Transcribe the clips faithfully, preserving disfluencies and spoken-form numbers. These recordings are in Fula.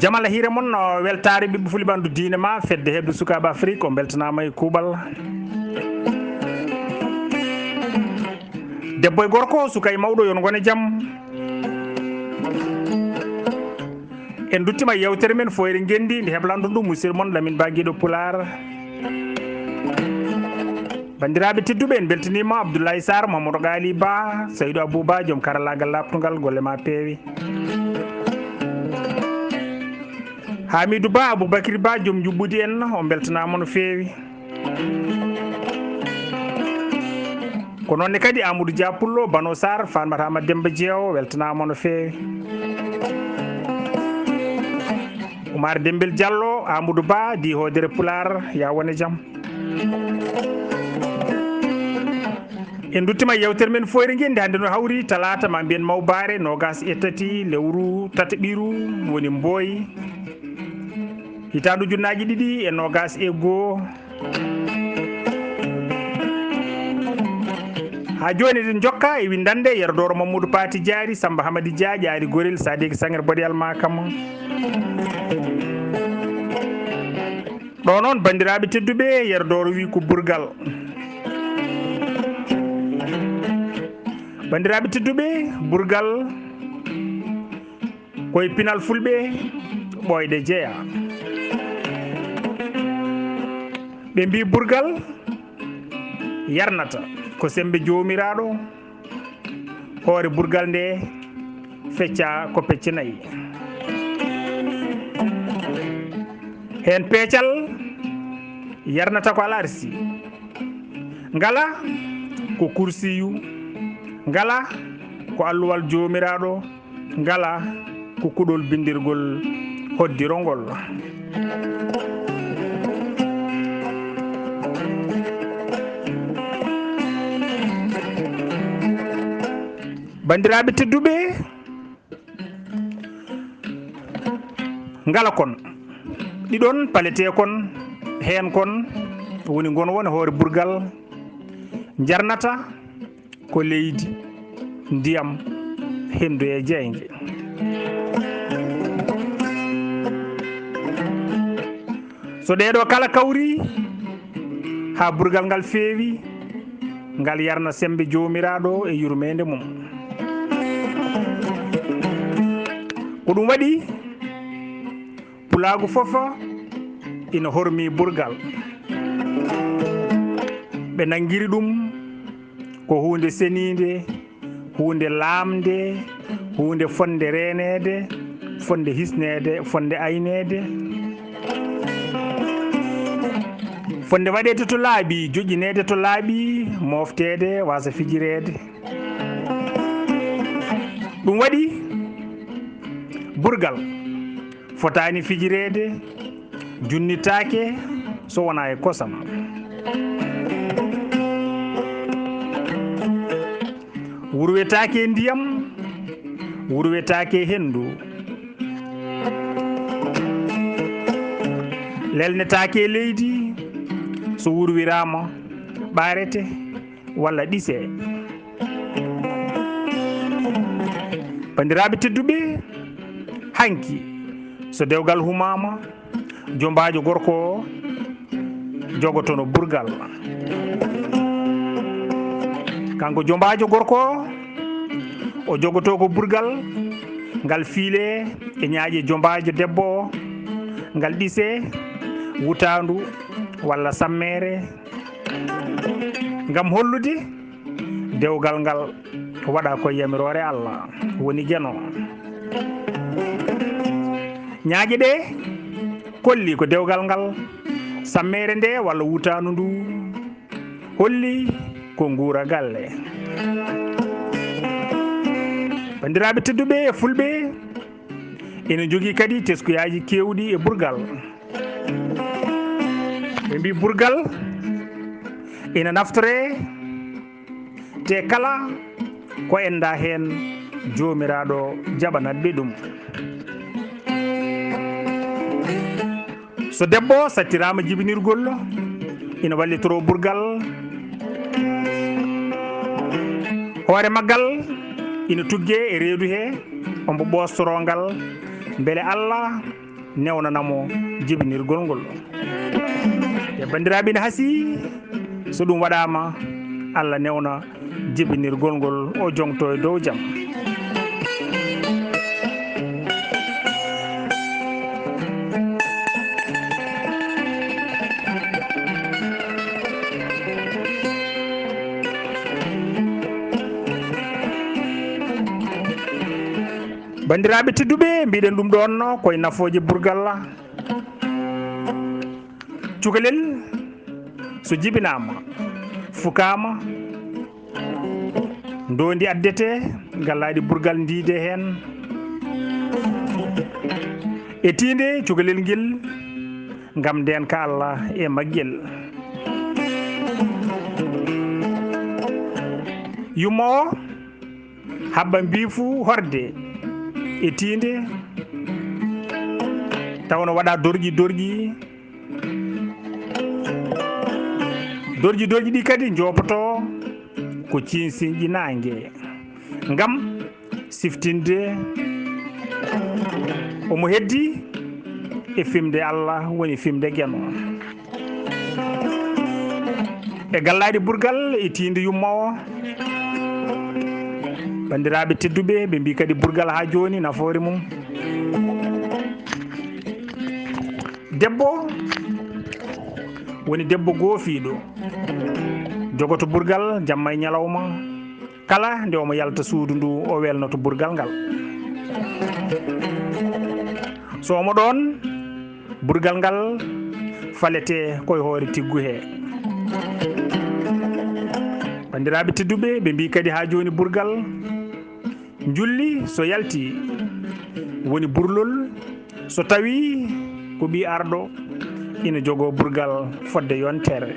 Jamala hiire mon, o weltaare ɓiɓɓe fulɓe ɓanndu diine ma, fedde heɓde sukaaɓe Afrik, o mbeltanaama e kuuɓal. Debbo e gorko, suka e mawɗo, yon ngone jam. En nduttima e yewtere men Fooyre Ngenndi, nde heblanɗon ɗum musidɗo mon Lamin Ba Giɗo Pulaar. Banndiraaɓe tedduɓe, en mbeltaniima Abdoulaye Sarr, Mamadou Ghali Ba, Saydou Abou Ba, joom karallaagal laaɓtungal, golle ma peewi. Hamidou Ba, Aboubacry Ba, joom njuɓɓudi en, o mbeltanaama no feewi. Ko noon ne kadi Amadou Dia Pullo, Bano Sarr, Farmata Amadou Demba Jeewo, weltanaama no feewi. Oumar Dembel Diallo, Amadou Ba, di hoodere Pulaar, ya wone jam. En nduttima e yewtere men Fooyre Ngenndi hannde no hawri talaata, ma mbiyen mawbaare, noogaas e tati lewru tataɓiru woni Mbooy. Hitaande ujunnaaji ɗiɗi e noogaas e goo. Haa jooni eɗen njokka e winndannde Yero Dooro Mamadou Paati Jaari, Samba Hamadi Dia, Ƴaari Gorel, Sadiki Sanger Bodi Almakama. Ɗo noon, banndiraaɓe tedduɓe, Yero Dooro wi ko burgal. Banndiraaɓe tedduɓe, burgal koye pinal fulɓe, ɓooyɗe jeya. Ɓe mbi burgal yarnata ko semmbe Joomiraaɗo, hoore burgal nde fecca ko pecce nayi. Heen peecal yarnata ko alarsi, ngala ko kursiyu, ngala ko alluwal Joomiraaɗo, ngala ko kuɗol binndirgol hoddiro ngol. Banndiraaɓe tedduɓe, ngala kon, ɗiɗon paletee kon, heen kon woni ngon woni hoore burgal, njarnata ko leydi, ndiyam, henndu e jeynge. So ɗee ɗoo kala kawri haa burgal ngal feewi, ngal yarna semmbe Joomiraaɗo e yurmeende mum. Ko ɗum waɗi, Pulaagu fof ina hormi burgal. Ɓe nanngiri ɗum ko huunde seniinde, huunde laamnde, huunde fotnde reeneede, fotnde hisneede, fotnde ayneede. Fotnde waɗeede to laaɓi, joƴƴineede to laaɓi, moofteede, waasa fijireede. Ɗum waɗi burgal fotaani fijireede, junnitaake so wonaa e kosam. Wurwetaake e ndiyam, wurwetaake e henndu. Lelnetaake e leydi, so wurwiraama, ɓaarete walla ɗise. Banndiraaɓe tedduɓe, hanki, so dewgal humaama, jombaajo gorko o jogotono burgal. Kanko jombaajo gorko o, o jogotoo ko burgal ngal fiile e ñaaƴe jombaajo debbo o, ngal ɗise wutaandu walla sammeere, ngam hollude dewgal ngal waɗa ko yamiroore Allah, woni geno. Ñaaƴe ɗe kolli ko dewgal ngal, sammeere nde walla wutaandu ndu holli ko nguura galle. Banndiraaɓe tedduɓe e fulɓe, ene jogii kadi teskuyaaji keewɗi e burgal. Ɓe mbi burgal ina naftore, te kala ko ennda heen, Joomiraaɗo jaɓanat ɓe ɗum. So debbo sattiraama jibinirgol, ina wallitoro burgal. Hoore maggal ina tugge e reedu he, ombo ɓoostoro ngal, mbele Allah newnana mo jibinirgol ngol. E banndiraaɓe, ina hasii so ɗum waɗaama, Allah newna jibinirgol ngol, o joŋto e dow jam. Banndiraaɓe tedduɓe, mbiɗen ɗum ɗoon koye nafooje burgal. Cukalel so jibinaama, fukaama, ndoondi addete, gallaaɗi burgal ndiide heen. E tiinde cukalel ngel, ngam ndeenka Allah e maggel. Yumma o habba mbiifu horde e tiinde, tawa no waɗa dorƴi dorƴi. Dorƴi dorƴi ɗi kadi njoopoto ko ciinsinƴi naange, ngam siftinde omo heddi e fimde Allah, woni fimde Geno. E gallaaɗi burgal e tiinde yumma o, banndiraaɓe tedduɓe, ɓe mbi kadi burgal haa jooni nafoore mum. Debbo woni debbo goofiiɗo, jogoto burgal jamma e ñalawma. Kala nde omo yalta suudu ndu, o welnoto burgal ngal. So omo ɗoon, burgal ngal falete koye hoore tiggu he. Banndiraaɓe tedduɓe, ɓe mbi kadi haa jooni burgal njulli so yalti woni burlol. So tawi ko ɓii arɗo, ina jogoo burgal fodde yontere.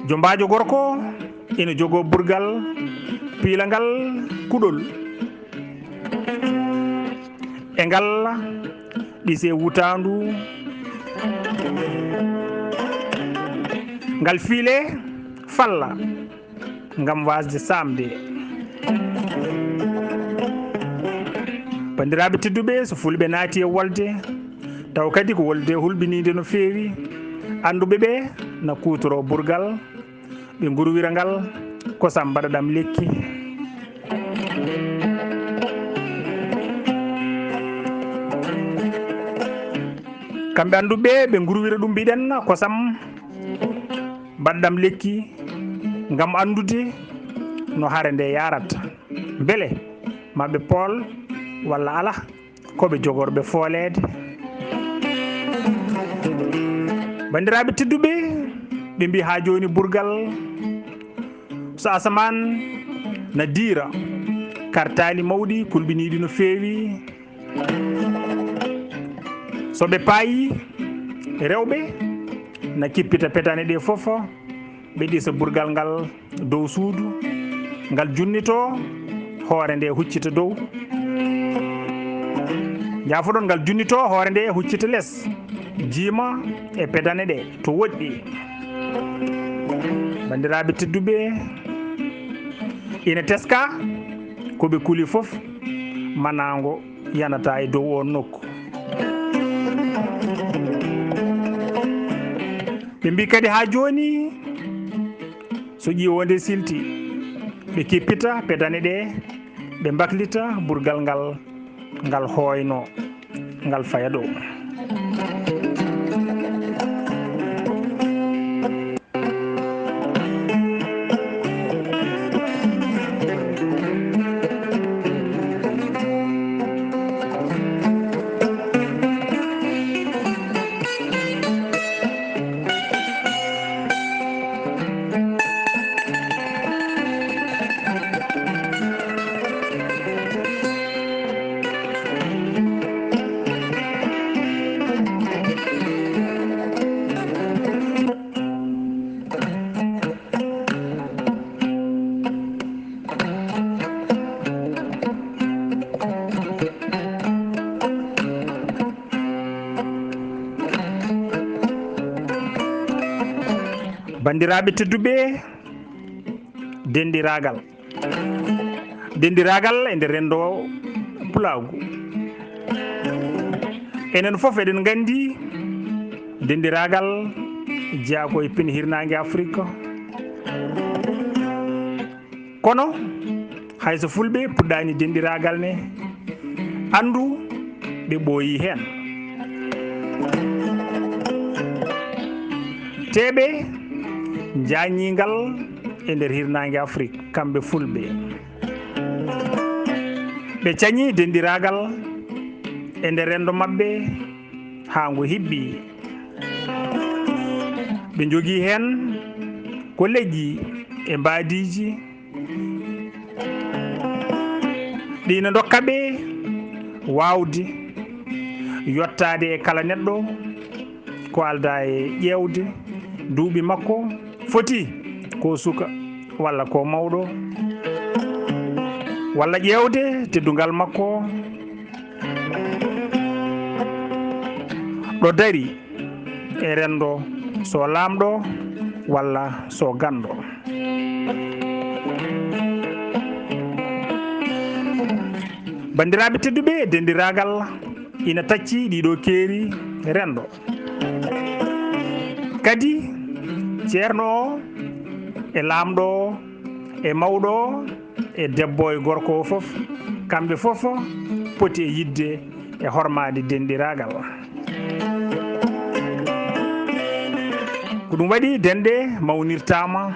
Jombaajo gorko ina jogoo burgal piila ngal kuɗol. E ngal ɗise wutaandu, ngal fiile falla. Ngam waasde saamde. Banndiraaɓe tedduɓe, so fulɓe naati e wolde, taw kadi ko wolde hulɓiniinde no feewi, annduɓe ɓe na kuutoro burgal, ɓe ngurwira ngal kosam mbaɗa ɗam lekki. Kamɓe annduɓe ɓe ngurwira ɗum, mbiɗen, kosam mbaɗɗam lekki ngam anndude no hare nde yaarata. Mbele ma ɓe pool walla alaa, ko ɓe jogorɓe fooleede. Banndiraaɓe tedduɓe, ɓe mbi haa jooni burgal, so asamaan na diira, kartaali mawɗi kulɓiniiɗi no feewi, so ɓe paayi, rewɓe na kippita petane ɗe fof, ɓe ɗisa burgal ngal dow suudu, ngal junnito, hoore nde huccita dow. Njaafoɗon, ngal junnito, hoore nde huccita les, jiima e petane ɗe to woɗɗi. Banndiraaɓe tedduɓe, ina teska ko ɓe kuli fof, manaango yanata e dow oon nokku. Ɓe mbi kadi haa jooni, so ƴiwonde silti, ɓe kippita petane ɗe, ɓe mbaklita burgal ngal, ngal hooyno, ngal faya ɗo. Banndiraaɓe tedduɓe, denɗiraagal. Denɗiraagal e nder renndo pulaagu. Enen fof eɗen nganndi denɗiraagal jeyaa ko e pine hirnaange Afrik. Kono hay so fulɓe puɗɗaani denɗiraagal ne, anndu ɓe ɓooyi heen. Teeɓe njaañii ngal e nder hirnaange Afrik, kamɓe fulɓe. Ɓe cañii denɗiraagal e nder renndo maɓɓe haa ngu hiɓɓi. Ɓe njogii heen ko leƴƴi e mbaadiiji ɗi ina ndokka ɓe waawde yottaade e kala neɗɗo ko aldaa e ƴeewde duuɓi makko, foti ko suka walla ko mawɗo, walla ƴeewde teddungal makko ɗo dari e renndo, so laamɗo walla so ganndo. Banndiraaɓe tedduɓe, denɗiraagal ina tacci ɗiɗo keeri renndo. Kadi ceerno o e laamɗo o e mawɗo o e debbo e gorko o fof, kamɓe fof poti e yiɗde e hormaade denɗiraagal. Ko ɗum waɗi denɗe mawnirtaama,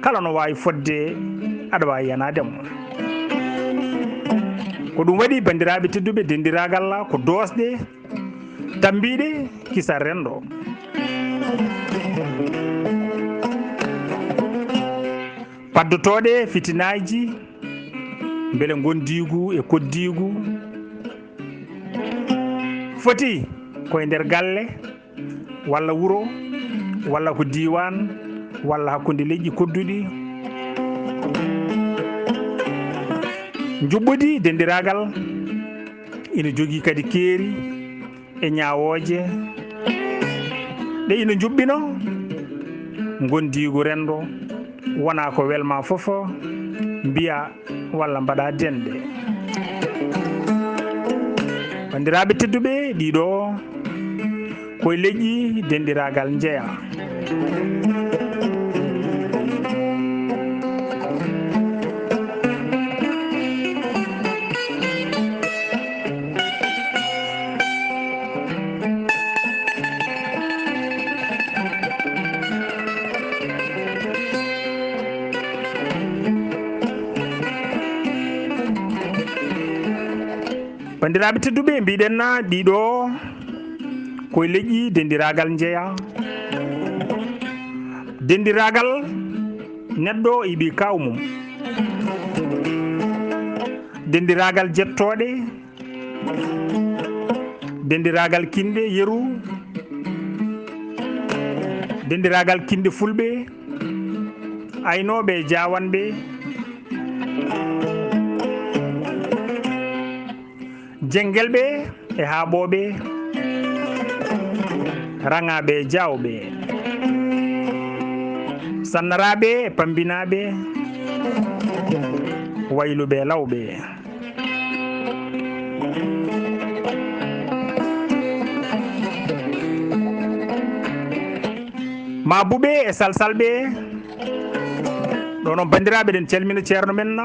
kala no waawi fotde aɗa waawi yanaade mo. Ko ɗum waɗi banndiraaɓe tedduɓe, denɗiraagal ko doosɗe tammbiiɗe kisal renndo. Paddotooɗe fitinaaji, mbele ngondiigu e koddiigu foti ko e nder galle, walla wuro, walla ko diiwaan, walla hakkunde leƴƴi kodduɗi. Njuɓɓudi denɗiraagal ina jogii kadi keeri e ñaawooje ɗe ina njuɓɓino ngondiigu renndo, wona ko welma fof mbiya walla mbaɗa denɗe. Banndiraaɓe tedduɓe, ɗiɗo ko e leƴƴi denɗiraagal njeyaa. Banndiraaɓe tedduɓe, mbiɗen na ɗiɗo ko e leƴƴi denɗiraagal njeyaa. Denɗiraagal neɗɗo iɓi kaaw mum. Denɗiraagal jettooɗe. Denɗiraagal kinɗe yeru. Denɗiraagal kinɗe fulɓe, aynooɓe e jaawanɓe. Jengel ɓe e haaɓooɓe, raŋaaɓe e jaawɓe, sannaraaɓe e pammbinaaɓe, wayluɓe e lawɓe. Maabuɓe e salsalɓe. Ɗo noon, banndiraaɓe, eɗen calmina ceerno men,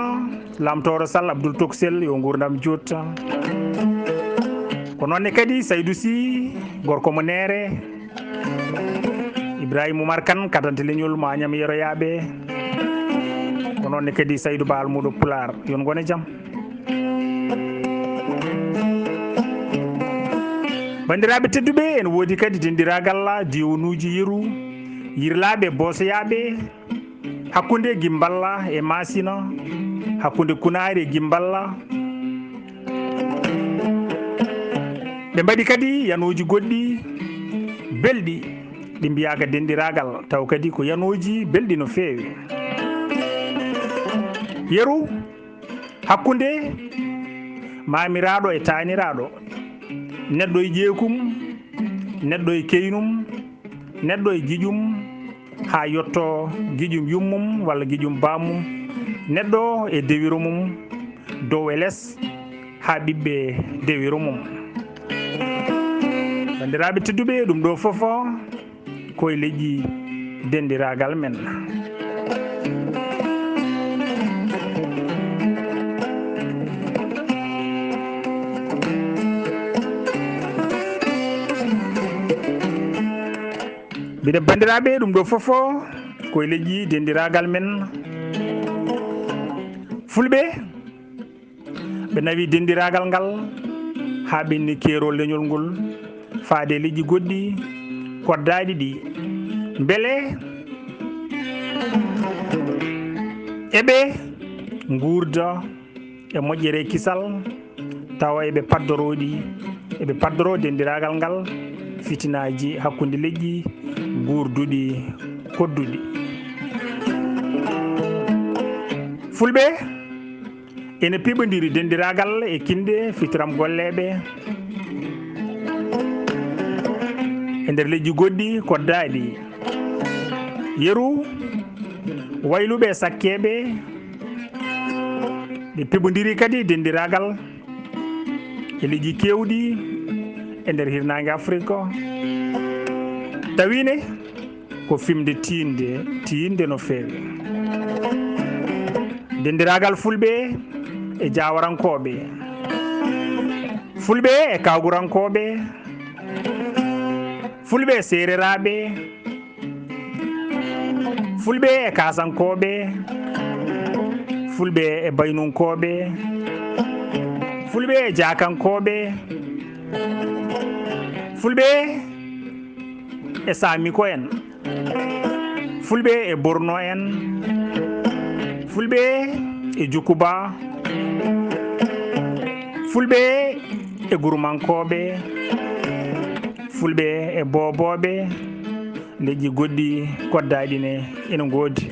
Lamtooro Sall, Abdul Toksel, yo nguurndam juut. Ko noon ne kadi Saydu Sy, gorko mo Neere, Ibrahima Oumar Kane, kadante leñol mo Añam Yeroyaaɓe. Ko noon ne kadi Saydu Ba Almuuɗo Pulaar, yo on ngon e jam. Banndiraaɓe tedduɓe, ene woodi kadi denɗiraagal diiwanuuji yeru, yirlaaɓe, boosoyaaɓe, hakkunde Gimmballa e Maasina, hakkunde Kunaari e Gimmballa. Ɓe mbaɗi kadi yanooji goɗɗi belɗi, ɗi mbiyaaka denɗiraagal, taw kadi ko yanooji belɗi no feewi. Yeru, hakkunde maamiraaɗo e taaniraaɗo, neɗɗo e ƴeekum, neɗɗo e keynum, neɗɗo e giƴum, haa yotto giƴum yummum walla giƴum bammum, neɗɗo e dewiro mum, dow e les, haa ɓiɓɓe dewiro mum. Banndiraaɓe tedduɓe, ɗum ɗo fof o ko e leƴƴi denndiraagal men. Mbiɗa banndiraaɓe, ɗum ɗo fof o ko e leƴƴi denndiraagal men. Fulɓe, ɓe nawi denndiraagal ngal haa ɓenni keerol leñol ngol faade e leƴƴi goɗɗi koddaaɗi ɗi. Mbele eɓe nguurda e moƴƴere e kisal, tawa eɓe paddoroo ɗi, eɓe paddoroo denndiraagal ngal fitinaaji hakkunde leƴƴi guurduɗi kodduɗi. Fulɓe ene piɓondiri denndiraagal e kinde fitiram golleeɓe e nder leƴƴi goɗɗi koddaaɗi. Yeru, wayluɓe e sakkeeɓe, ɓe piɓondiri kadi denndiraagal e leƴƴi keewɗi e nder hirnaange Afrik o. Tawi ne, ko fimde tiinde, tiinde no feewi. Denndiraagal Fulɓe e Jaawarankooɓe, Fulɓe e Kawgurankooɓe, Fulɓe e Seereraaɓe, Fulɓe e Kaasankooɓe, Fulɓe e Baynunkooɓe, Fulɓe e Jaakankooɓe, Fulɓe e Saamiko en, Fulɓe e Borno en, Fulɓe e Jukuba, Fulɓe e Gurumankooɓe, Fulɓe e Boobooɓe, leƴƴi goɗɗi koddaaɗi ne ina ngoodi.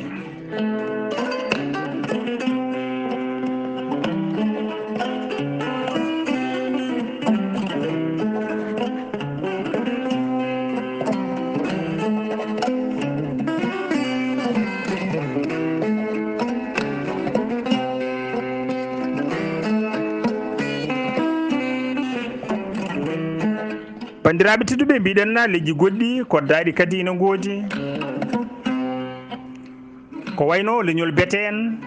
Banndiraaɓe tedduɓe, mbiɗen na leƴƴi goɗɗi koddaaɗi kadi ina ngoodi. Ko wayno leñol Bete en,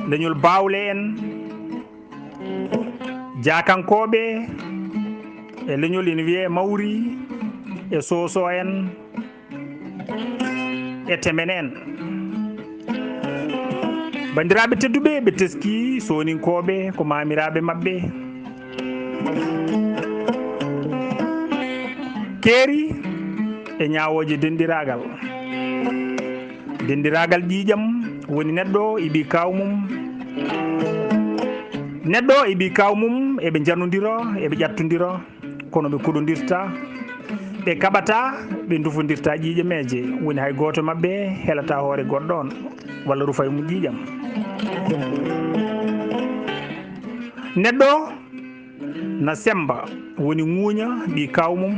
leñol Baawle en, Jaakankooɓe e leñol ina wiyee Mawri e Soso en e Temene en. Banndiraaɓe tedduɓe, ɓe teskii Sooninkooɓe ko maamiraaɓe maɓɓe. Keeri e ñaawooje denndiraagal. Denndiraagal ƴiiƴam woni neɗɗo e ɓii kaaw mum. Neɗɗo e ɓii kaaw mum eɓe njanondira, eɓe ƴattondira, kono ɓe kuɗondirta, ɓe kaɓata, ɓe ndufondirta ƴiiƴameeje. Woni hay gooto maɓɓe helata hoore goɗɗo on walla rufa e mum ƴiiƴam. Neɗɗo na semmba, woni ŋuuña ɓii kaaw mum,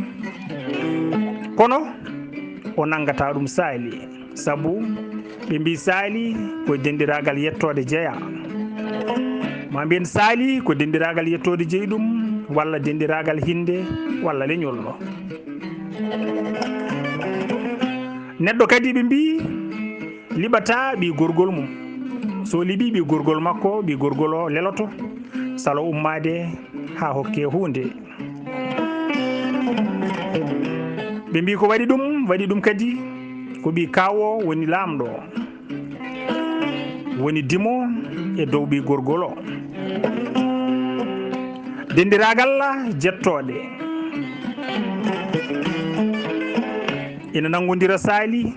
kono o nanngata ɗum saali, sabu ɓe mbii saali ko e denndiraagal yettoode jeyaa. Ma mbiyen saali ko denndiraagal yettoode jeyi ɗum, walla denndiraagal hinnde, walla leñol. Neɗɗo kadi ɓe mbii liɓata ɓii gorgol mum. So liɓi ɓii gorgol makko, ɓii gorgol o leloto, salo ummaade haa hokke huunde. Ɓe mbii ko waɗi ɗum, waɗi ɗum kadi ko ɓii kaaw o woni laamɗo, woni dimo e dow ɓii gorgol o. Denndiraagal jettooɗe ina nanngondira saali,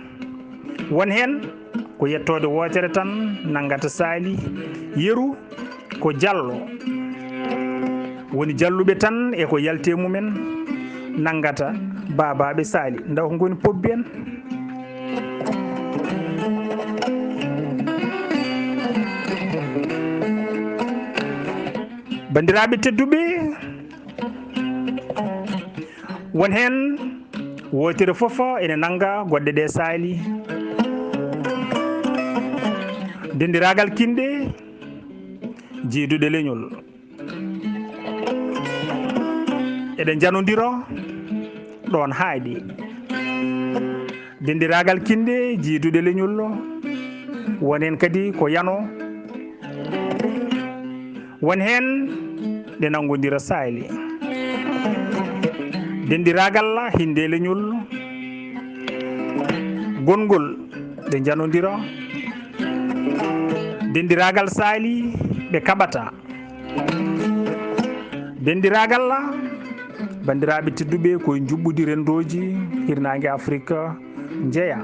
won heen ko yettoode wootere tan nanngata saali, yeru ko jallo. Woni jalluɓe tan e ko yalti e mumen nanngata baabaaɓe saali. Ndaw ko ngoni pobbi en. Banndiraaɓe tedduɓe, won heen Wootere fof ene nannga goɗɗe ɗe saali. Denndiraagal kinɗe jiiduɗe leñol. Eɗe njanondiro ɗoon haaɗi. Denndiraagal kinɗe jiiduɗe leñol, won heen kadi ko yano, won heen ɗe nanngondira saali. Denndiraagal hinnde leñol, gonngol, ɗe njanondira. Denndiraagal saali ɓe kaɓata. Denndiraagal, banndiraaɓe tedduɓe, ko e njuɓɓudi renndooji hirnaange Afirka njeya.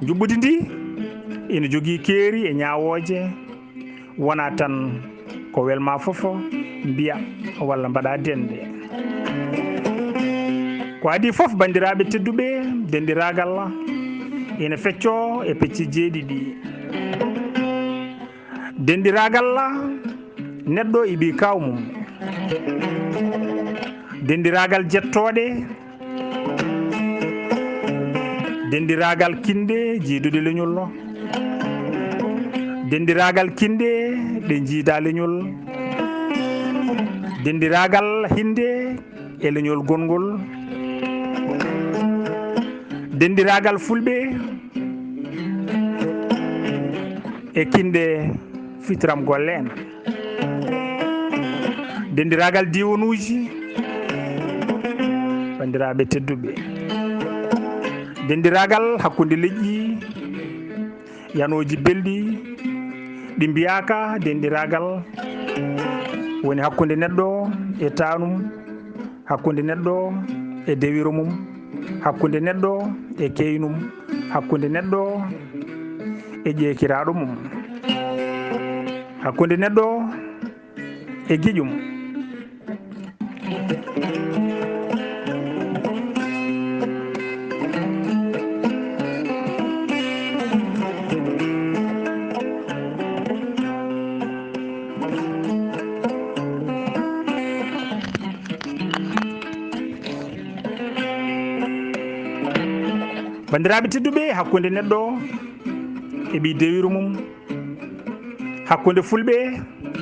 Njuɓɓudi ndi ina jogii keeri e ñaawooje, wonaa tan ko welma fof mbiya walla mbaɗa dennde. Ko adii fof, banndiraaɓe tedduɓe, denndiraagal ina feccoo e pecce jeeɗiɗi. Denndiraagal, neɗɗo e ɓii kaaw mum. Denndiraagal jettooɗe. Denndiraagal kinɗe jiiduɗe leñol. Denndiraagal kinɗe ɗe njiida leñol. Denndiraagal hinnde e leñol gonngol. Denndiraagal fulɓe e kinɗe fitiram golle en. Denndiraagal diiwanuuji, banndiraaɓe tedduɓe. Denndiraagal hakkunde leƴƴi, yanooji belɗi, ɗi mbiyaaka denndiraagal woni hakkunde neɗɗo e taanum, hakkunde neɗɗo e dewiro mum, hakkunde neɗɗo e keynum, hakkunde neɗɗo e ƴeekiraaɗo mum, hakkunde neɗɗo e giƴum. Banndiraaɓe tedduɓe, hakkunde neɗɗo e ɓii dewiro mum, hakkunde fulɓe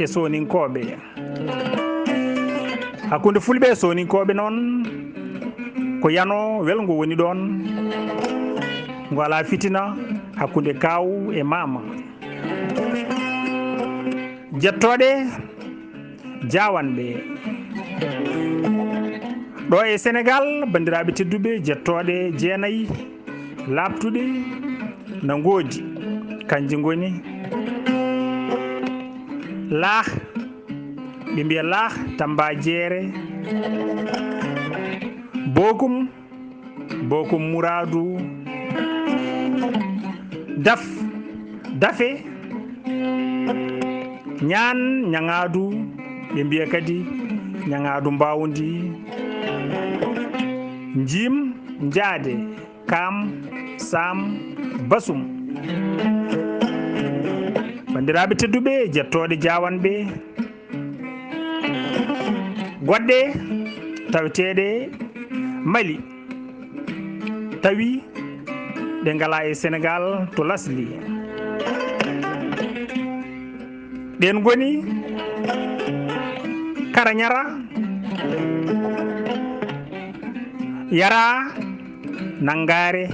e sooninkooɓe. Hakkunde fulɓe e sooninkooɓe noon, ko yano welngo woni ɗoon, ngo alaa fitina hakkunde kaaw e maama. Jettooɗe jaawanɓe. Ɗo e Senegaal, banndiraaɓe tedduɓe, jettooɗe jeenayi laaɓtuɗe na ngoodi. Kanji ngoni Laah, ɓe mbiya Laah, Tamba Jeere, Bokum, Bokum Muraadu, Daf, Dafe, Ñaan, Ñaŋaadu, ɓe mbiya kadi Ñaŋaadu Mbaawndi, Njiim, Njaade, Kaam, Saam, Basum. Banndiraaɓe tedduɓe, jettooɗe jaawanɓe, goɗɗe taweteeɗe Mali, tawi ɗe ngalaa e Senegaal to lasli. Ɗeen ngoni Karañara, Yara, Nanngaare,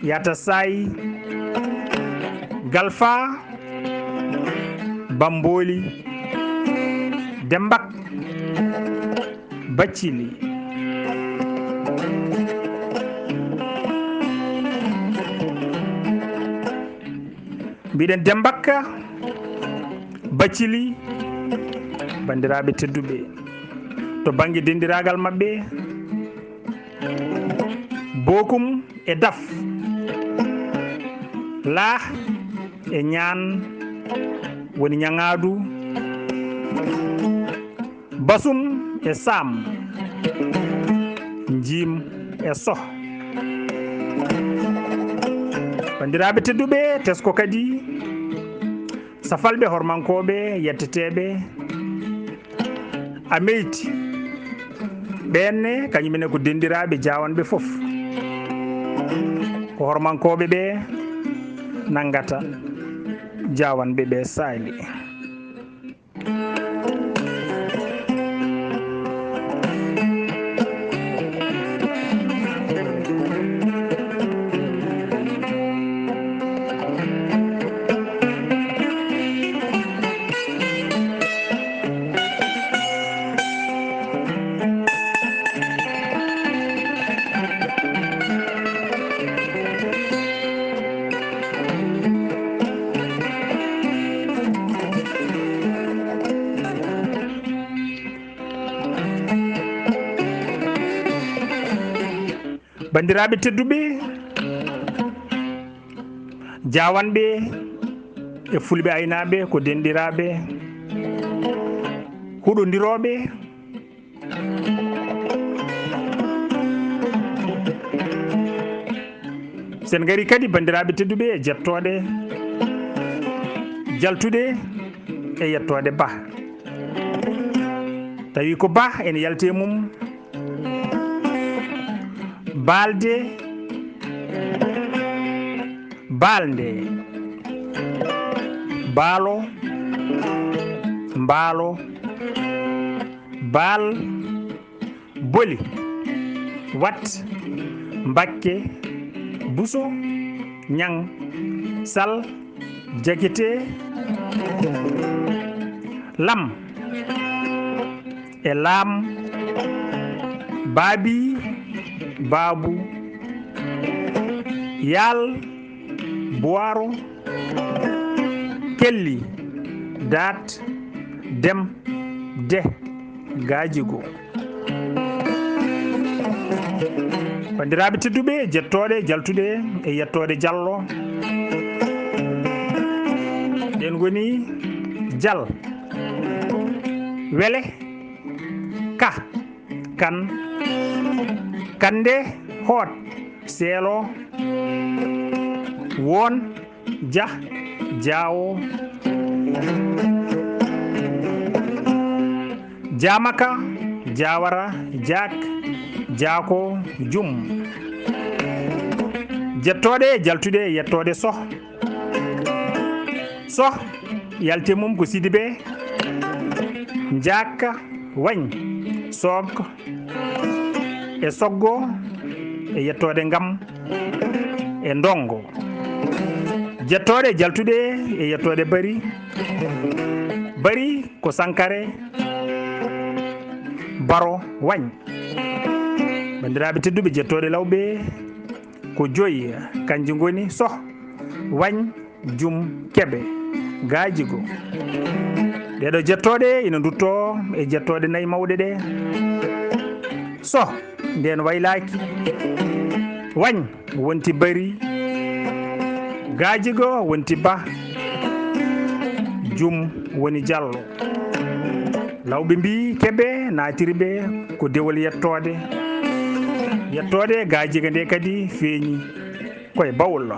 Yata Saay, Galfa, Bambooli, Dembak, Baccili. Mbiɗen Dembakka, Baccili, banndiraaɓe tedduɓe, to bannge denndiraagal maɓɓe, Bokum e Daf, Laah e Ñaan woni Ñaŋaadu, Basum e Saam, Njiim e Soh. Banndiraaɓe tedduɓe, tesko kadi safalɓe hormankooɓe yetteteeɓe Ameyti, Ɓeen ne, kañum ne ko denndiraaɓe jaawanɓe fof. Ko hormankooɓe ɓe nanngata jaawanɓe ɓe saali. Banndiraaɓe tedduɓe, jaawanɓe e fulɓe aynaaɓe ko denndiraaɓe huɗondirooɓe. Sen ngari kadi, banndiraaɓe tedduɓe, e jettooɗe jaltuɗe e yettoode Bah. Tawi ko Bah ene yalti e mum, baalde, baalnde, baalo, mbaalo, baal, boli, wat, mbakke, buso, ñaŋ, sal, jakite, lam, e laam, baabi, baabu, yaal, buwaaro, kelli, daat, dem, de, gaajigo. Banndiraaɓe tedduɓe, jettooɗe jaltuɗe e yettoode Jallo, ɗeen ngoni jal, wele, ka, kan, kande, hoot, seelo, woon, ja, jaawo, jaamaka, jaawara, jaak, jaako, jum. Jettooɗe jaltuɗe e yettoode Soh. Soh, yalti e mum ko Sidibe, Njaaka, Wañ, Soog, e Soggo, e yettoode Ngam, e Ndongo. Jettooɗe jaltuɗe e yettoode Bari. Bari ko Sankare, Baro, Wañ. Banndiraaɓe tedduɓe, jettooɗe Lawɓe ko joyi, kanji ngoni Soh, Wañ, Jum, Kebe, Gaajigo. Ɗeeɗo jettooɗe ina nduttoo e jettooɗe nayi mawɗe ɗe. Soh, ndeen waylaaki. Wañ wonti Bari. Gaajigo wonti Bah. Jum woni Jallo. Lawɓe mbii Kebe naatiri ɓe ko dewol yettoode. Yettoode Gaajigo nde kadi feeñi koye bawol.